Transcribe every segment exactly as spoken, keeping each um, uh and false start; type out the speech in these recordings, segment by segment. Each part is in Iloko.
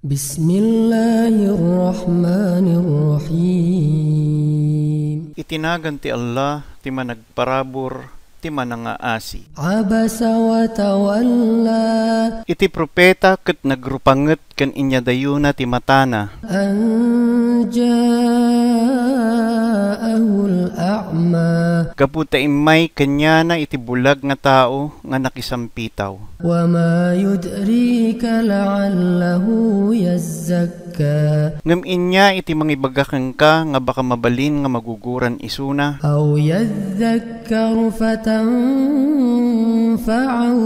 بسم الله الرحمن الرحيم. Iti nagan ti Allah, ti Managparabur, ti Manangaasi. عبس وتولى. Iti profeta ket nagrupanget ken inyadayona ti matana. أن جاءه الأعمى. Gapu ta immay kaniana iti bulag nga tao nga nakisampitaw. وما يدريك لعله يزكى. Ngem ania iti mangibaga kenka nga baka mabalin nga maguguran isuna? أو يذكر فتنفعه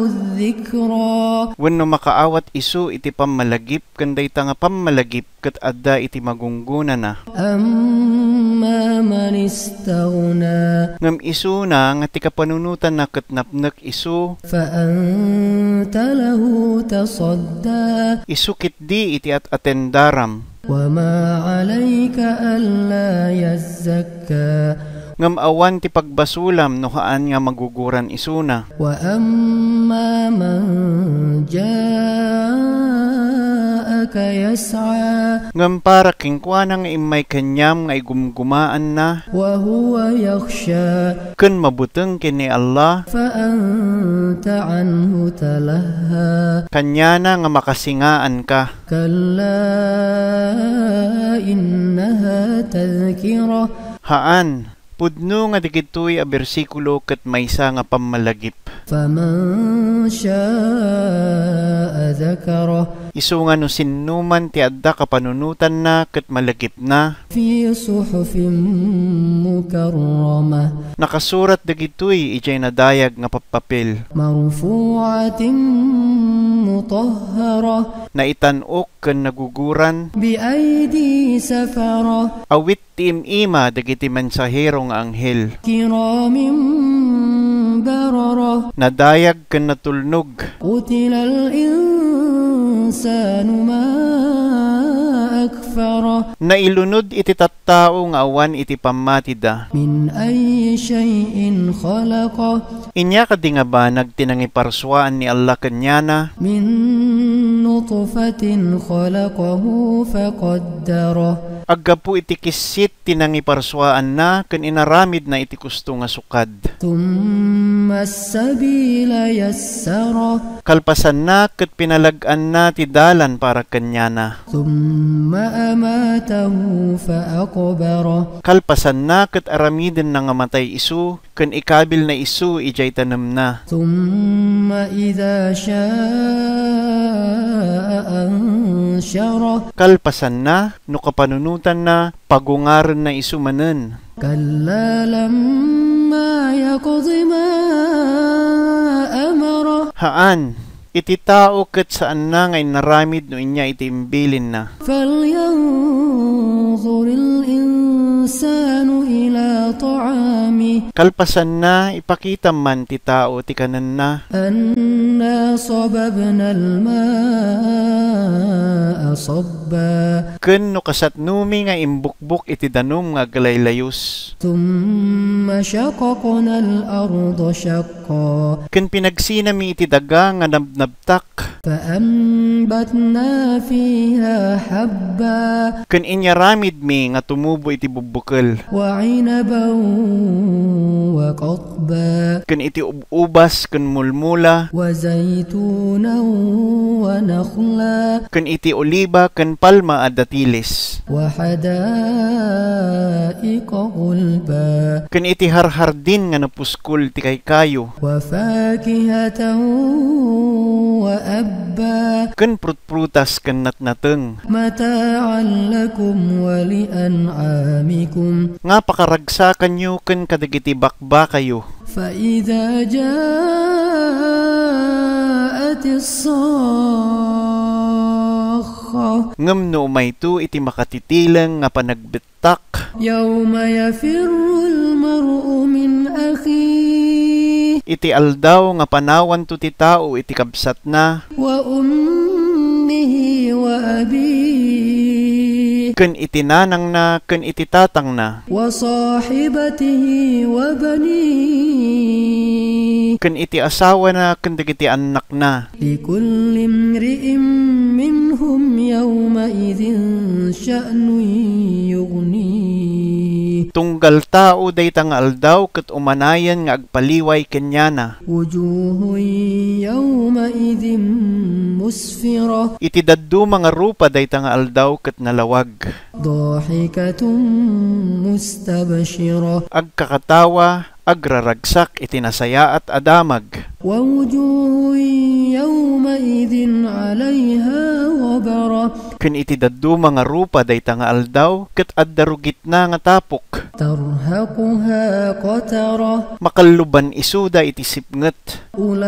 الذكرى. Wenno makaawat isu iti pammalagip, ken dayta nga pammalagip ket adda iti magunggonana. أما من استغنى. Ngem isuna nga ti kapanunotanna ket napnek isu. فأنت له تصدى. Isu ketdi iti at-atendaram. وما عليك ألا يزكى. Ngem awan ti pagbasolam no haan nga maguguran isuna. وأما من جاءك يسعى. Ngem para kenkuana nga immay kaniam nga igumgumaanna. وهو يخشى. Ken mabuteng ken ni Allah. فأنت عنه تلهى. Kaniana nga makasingaanka. كلا إنها تذكرة. Haan, pudno nga dagitoy a bersikulo ket maysa nga pammalagip. فمن شاء ذكره. Isu nga no sinnoman ti adda kapanunotanna ket malagipna. في صحف مكرمة. Nakasurat dagitoy idiay nadayag nga pappapel. مرفوعة مطهرة. Naitan-ok ken naguguran. بأيدي سفرة. Awit ti im-ima dagiti mensahero nga anghel. كرام بررة. Nadayag ken natulnog. قتل الإنسان ما أكفره. Nailunod iti tattao nga awan iti pammatida. من أي شيء خلقه. Ania kadi nga banag ti nangiparsuaan ni Allah kaniana? من نطفة خلقه فقدره. Aggapu iti kissit ti nangiparsuaanna ken inaramidna iti kusto nga sukad. ثم السبيل يسره. Kalpasanna ket pinalag-anna ti dalan para kaniana. ثم أماته فأقبره. Kalpasanna ket aramidenna nga matay isu, ken ikabilna isu idiay tanemna. ثم إذا شاء أنشره. Kalpasanna, no kapanunotanna, pagungarenna isu manen. كلا لما يقض ما أمره. Haan, iti tao ket saanna nga inaramid no ania iti imbilinna. فلينظر الإنسان إلى طعامه. Kalpasanna, ipakitam man ti tao ti kanenna. أنا صببنا الماء صبا. Ken no kasatnomi nga imbukbok iti danum nga aglaylayus. ثم شققنا الأرض شقا. Ken pinagsinami iti daga nga nabnabtak. فأنبتنا فيها حبا. Ken inyaramidmi nga tumubo iti bubbukel. وعنبا وقضبا. Ken iti ub-ubas ken mulmula. وزيتونا ونخلا. Ken iti oliba ken palma a datiles. وحدائق غلبا. Ken iti harhardin nga napuskol ti kaykayo. وفاكهة وأبا. Ken prutprutas ken natnateng. متاعا لكم ولأنعامكم. Nga pakaragsakanyo ken kadagiti bakbakayo. فإذا جاءت الصاخة. Ngem no umayto iti makatitileng nga panagbettak. يوم يفر المرء من أخيه. Iti aldaw nga panawanto ti tao iti kabsatna. وأمه وأبيه. ken iti nanangna ken iti tatangna, وصاحبته وبنيه. Ken iti asawana ken dagiti annakna. لكل امرئ منهم يومئذ شأن يغنيه. Tunggal tao dayta nga aldaw ket umanayen nga agpaliway kenkuana. وجوه يومئذ مسفرة. Iti dadduma nga rupa dayta nga aldaw ket nalawag. ضاحكة مستبشرة. Agkakatawa, agraragsak iti nasayaat a damag. ووجوه يومئذ عليها غبرة. Ken iti dadduma nga rupa dayta nga aldaw, ket adda rugitna nga tapok. ترهقها قترة. Makalluban isuda iti sipnget. أولئك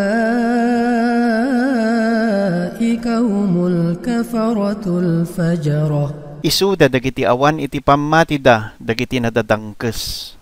هم الكفرة الفجرة. Isuda dagiti awan iti pammatida, dagiti nadadangkes.